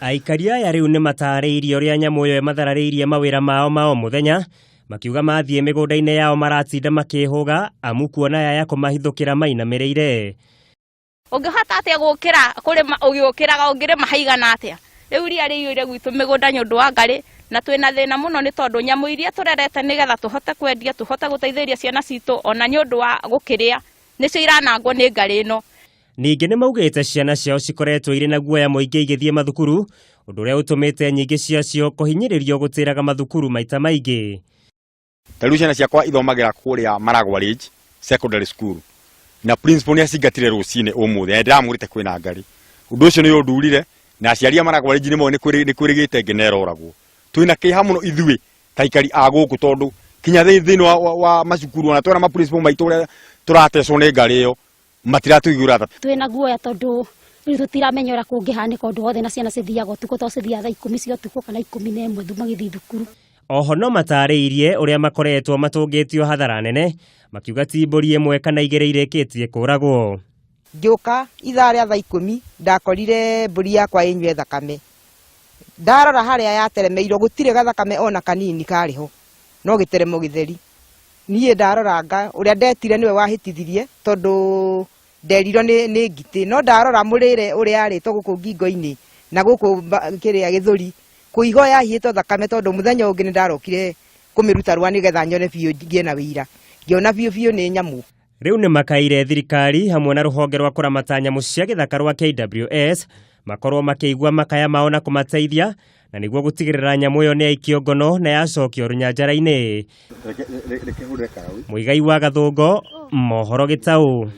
Aikari aya rĩu nĩ matarĩirie ũrĩa nyamũ ĩyo ĩmathararĩirie mawĩra mao ma o mũthenya, makiuga mathiĩ mĩgũnda-inĩ yao maratinda makĩhũga amu kuona yaya kũmahithũkĩra mainamĩrĩire. Ũngĩhota atĩa gũkĩra kũrĩma ũgĩũkĩraga ũngĩrĩma haigana atĩa? Rĩu ria rĩiyũire gwitũ mĩgũnda nĩ ũndũ wa ngarĩ na twĩna thĩna mũno nĩ tondũ nyamũ iria tũrerete nĩgetha tũhote kwendia tũhote gũteithĩrĩria ciana citũ ona nĩ ũndũ wa gũkĩrĩa nĩcio iranangwo nĩ ngarĩ ĩno. Ningĩ nĩ maugĩte ciana ciao cikoretwo irĩ na guoya mũingĩ igĩthiĩ mathukuru, ũndũ ũrĩa ũtũmĩte nyingĩ ciacio kũhinyĩrĩrio gũtĩraga mathukuru maita maingĩ. Ta rĩu ciana ciakwa ithomagĩra kũrĩa Maragwa Ridge Secondary School na principal nĩ acingatire rũcinĩ ũmũthĩ na ndĩramwĩrĩte kwĩna ngarĩ. Ũndũ ũcio nĩ ũndurire na aciari a Maragwa Ridge nĩ moĩ nĩ kwĩrĩgĩte ngĩ na ĩroragwo. Twĩna kĩeha mũno ithuĩ ta aikari a gũkũ tondũ kinya thĩinĩ wa, wa, wa macukuru ona twera ma principal maitũ ũrĩa tũratecwo nĩ ngarĩ ĩyo matiratũiguĩra tha. Twĩna guoya tondũ rĩu tũtiramenya ũrĩa kũngĩhanĩka ũndũ wothe na ciana cithiaga ũtukũ tondũ cithiaga thaa 10 cia ũtukũ kana 11 magĩthiĩ thukuru. Oho no matarĩirie ũrĩa makoretwo matũngĩtio hathara nene, makiuga ti mbũri ĩmwe kana igĩrĩ irĩkĩtie kũragwo. Ngĩũka ithaa rĩa thaa 10 ndakorire mbũri yakwa ĩnyue thakame. Ndarora harĩa yateremeirwo gũtirĩ gathakame ona kanini karĩ ho, no gĩteremo gĩtheri. Niĩ ndaroranga ũrĩa ndetire nĩwe wahĩtithirie tondũ nderirwo nĩ ngitĩ, no ndarora mũrĩre ũrĩa yarĩtwo gũkũ ngingo-inĩ na gũkũ kĩrĩa gĩthũri, kũihwo yahiĩtwo thakame tondũ mũthenya ũngĩ nĩ ndarokire kũmĩruta rũa nĩgetha nyone biũ ngĩe na wĩira. Ngĩona biũ biũ nĩ nyamũ. Rĩu nĩ makaire thirikari hamwe na rũhonge rwa kũramata nyamũ cia gĩthaka rwa KWS makorwo makĩigua makaya mao na kũmateithia na nĩguo gũtigĩrĩra nyamũ ĩyo nĩ yaikio ngono na yacokio rũnyanjara-inĩ. Mũigai wa Gathũngo, Mohoro Gĩtaũ.